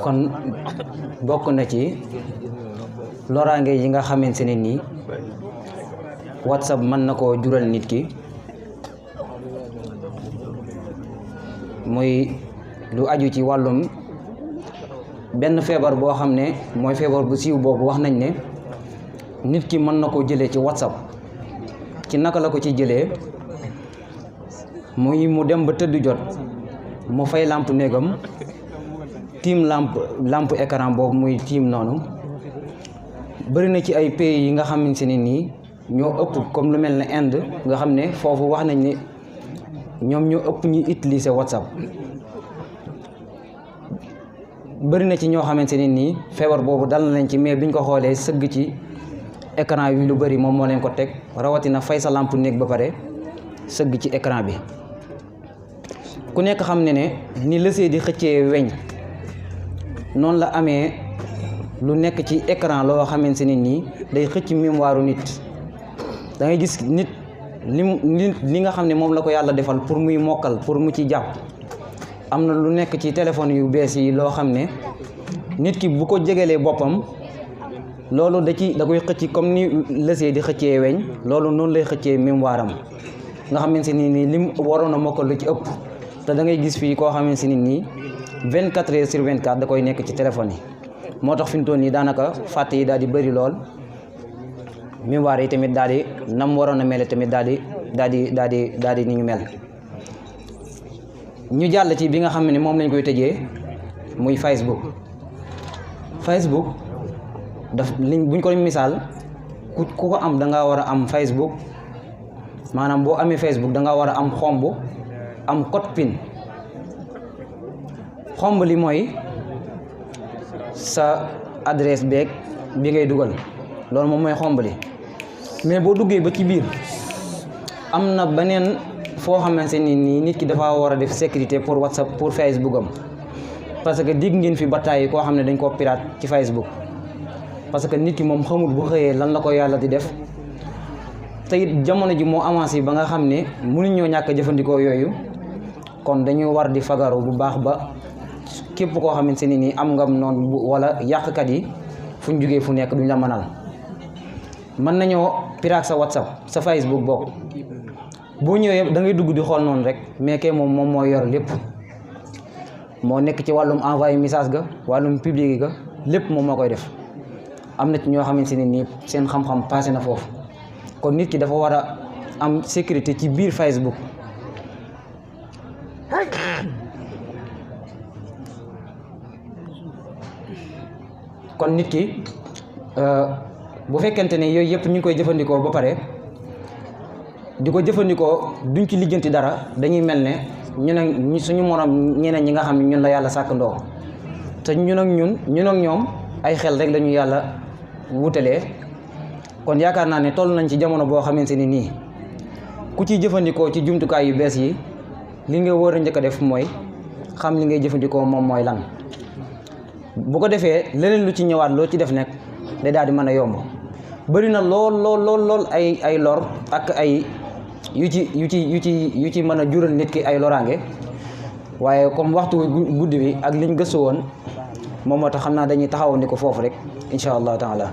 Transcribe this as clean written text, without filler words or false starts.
kon bokk na ci loraange yi nga xamante ne nii WhatsApp mën na koo jural nit ki muy lu aju ci wàllum benn feebar boo xam ne mooy feebar bu siiw boobu wax nañ ne nit ki mën na koo jëlee ci WhatsApp. ci naka la ko ci jëlee muy mu dem ba tëdd jot mu fay lamp néegam tiim lamp écran boobu muy tiim noonu bëri na ci ay pays yi nga xamante ne nii ñoo ëpp comme lu mel ne Inde nga xam ne foofu wax nañ ne ñoom ñoo ëpp ñu utiliser WhatsApp bëri na ci ñoo xamante ne nii feebar boobu dal na leen ci mais biñ ko xoolee sëgg ci écran yi lu bëri moom moo leen ko teg rawatina fay sa lampe néeg ba pare sëgg ci écran bi ku nekk xam ne ne ni lësee di xëccee weñ noonu la amee lu nekk ci écran loo xamante ne nii day xëcc mémoire nit da ngay gis nit li nga xam ne moom la ko yàlla defal pour muy mokkal pour mu ci jàpp am na lu nekk ci téléphone yu bees yi loo xam ne nit ki bu ko jegelee boppam loolu da koy xëcc comme ni lësee di xëccee weñ loolu noonu lay xëccee mémoire am nga xamante ni nii lim waroon a mokkal lu ci ëpp te da ngay gis fii koo xamante ni nii 24 heures sur 24 da koy nekk ci téléphone yi moo tax fi mu toll nii daanaka fàtte yi daal di bëri lool mémoire yi tamit daal di nam waroon a mel tamit daal di ni ñu mel. ñu jàll ci bi nga xam ne moom lañ koy tëjee muy Facebook buñ ko misaal ku ko am da nga war a am Facebook maanaam boo amee Facebook da nga war a am xomb am code PIN xomb li mooy sa adresse beeg bi ngay dugal loolu moom mooy xomb li mais boo duggee ba ci biir am na beneen foo xamante ni nii nit ki dafa war a def sécurité pour WhatsApp pour Facebook am parce que digg ngeen fi bataay koo xam ne dañ koo pirate ci Facebook parce que nit ki moom xamul bu xëyee lan la ko yàlla di def te it jamono ji moo avancé ba nga xam ne mënuñoo ñàkk a jëfandikoo yooyu kon dañuy war di fagaru bu baax ba képp koo xamante ni nii am nga noonu wala yàqkat yi fuñ jugee fu nekk duñ la mënal mën nañoo pirate sa WhatsApp sa Facebook bokk boo ñëwee da ngay dugg di xool noonu rek mais que moom moo yor lépp moo nekk ci wàllum envoyé message ga wàllum publier ga lépp moom moo koy def am na ci ñoo xamante ne nii seen xam-xam passé na foofu kon nit ki dafa war a am sécurité ci biir Facebook kon nit ki bu fekkente ne yooyu yëpp ñu ngi koy jëfandikoo ba pare di ko jëfandikoo duñ ci lijjanti dara dañuy mel ne ñu suñu morom ñeneen ñi nga xam ne ñun la yàlla sàkkandoo te ñun ak ñoom ay xel rek lañu yàlla wutalee kon yaakaar naa ne toll nañ ci jamono boo xamante ni nii ku ciy jëfandikoo ci jumtukaay yu bees yi li nga war a njëkk a def mooy xam li ngay jëfandikoo moom mooy lan bu ko defee leneen lu ci ñëwaat loo ci def nekk day daal di mën a yomb bëri na lool ay lor ak ay yu ci mën a jural nit ki ay loraange waaye comme waxtu guddi bi ak liñ gëstu woon moom moo tax xam naa dañuy taxawandi ko foofu rek incha allah taala